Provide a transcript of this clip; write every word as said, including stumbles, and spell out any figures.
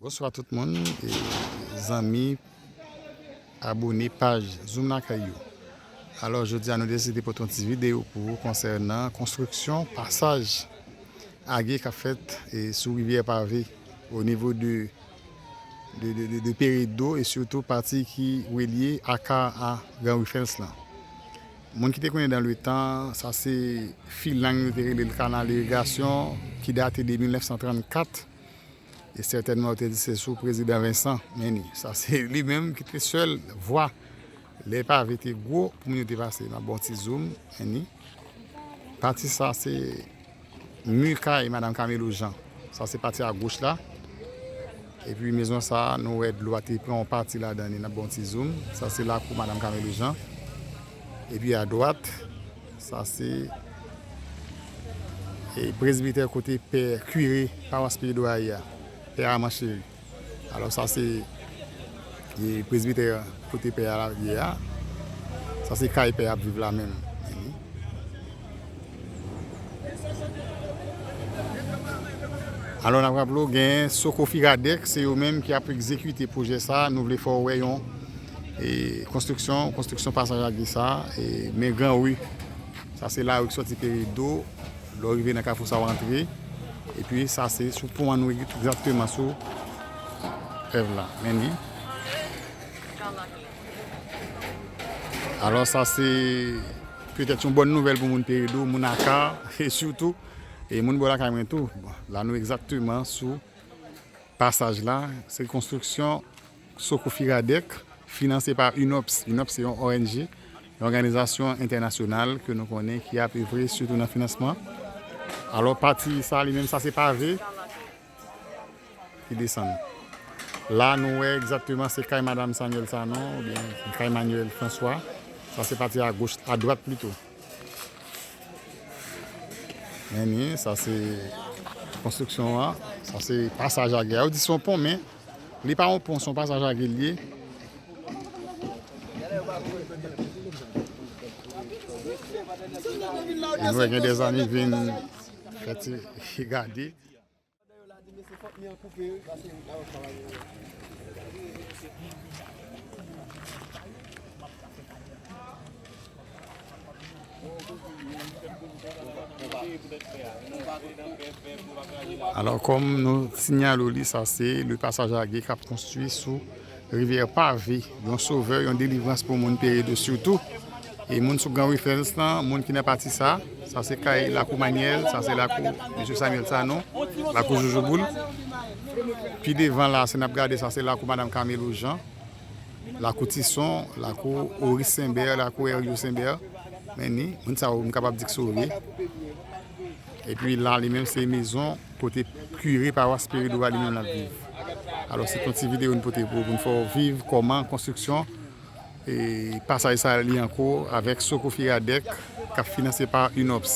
Bonswa tout moun, e zanmi, abòne paj Zoom Lakay yo. Alò, jodi a nou deside pote yon ti videyo pou ou konsènan konstriksyon pasaj age k ap fèt, e, sou rivyè Pave, o nivo de, de, de, de, de Peredo, e sitou pati ki relye Aka a Grand Rifels lan. Moun ki te konnen dan le tan, sa se filang yo te rele l kanal irigasyon ki date de mil nèf san trannkat. E sètènman, yo te di se sou prezidan Vincent, men ni. Sa se li menm ki te sèl vwa lè pave te gwo pou moun yo te pase. N ap ba w ti zoom, men ni. Pati sa se mi kay madanm Camelo Jean. Sa se pati a goch la. Epi mezon sa, nou wè dlo a te pran yon pati ladan li. N ap ba w ti zoom. Sa se lakou madanm Camelo Jean. Epi a dwat, sa se, e, prezbitè kote pè kire pawas Peredo a ye a, pè Armand Chéry. Alò, sa se, e, prezbitè kote pè a ye a. Sa se kay pè a ap viv la menm. Alò, n ap raple w, gen Socofiradec, se yo menm ki ap egzekite pwojè sa. Nou vle fè w wè yon, e, konstriksyon, konstriksyon pasaj age sa, e, men Gran Ri. Sa se lari ki sòti Peredo, lè w rive nan kafou sa w antre. Epi sa se sou pon an, nou egzakteman sou èv la. Men li. Alò, sa se petèt yon bòn nouvèl pou moun Peredo, moun Aka, e sitou, e moun bò lakay mwen tou. Bon, la nou egzakteman sou pasaj la, se konstriksyon Socofiradec, finanse pa UNOPS. UNOPS se yon O N G, yon òganizasyon entènasyonal ke nou konnen ki ap evre sitou nan finansman. Alò, pati sa li menm, sa se pave ki desann. La, nou wè egzakteman se kay madanm Samuel Sanon, oubyen kay Manuel François. Sa se pati a goch, a dwat plito. Men ni, sa se konstriksyon an. Sa se pasaj age a. Yo di se yon pon, men li pa yon pon, se yon pasaj age l ye. Nou wè gen dèzanmi vin fè ti gade. Alò, kòm nou sinyale w li, sa se le pasaj age k ap konstwi sou rivyè Pave, yon sovè, yon delivrans pou moun Peredo sitou. E moun sou Gran Rifèls lan, moun ki nan pati sa, sa se kay lakou Manyèl, sa se lakou mesye Samuel Sanon, lakou Jojo Boul. Pi devan la, si n ap gade, sa se lakou madanm Camelo Jean, lakou Tison, lakou Oris Senbè, lakou Heryo Senbè. Men ni, moun sa yo, m kapab di k sove. Epi la, li menm se mezon kote kire pawas Peredo a li menm l ap viv. Alò, se t yon ti videyo n pote pou, pou n fè w viv kòman konstriksyon, e, pasaj sa li an kou avèk Socofiradec k ap finanse pa UNOPS.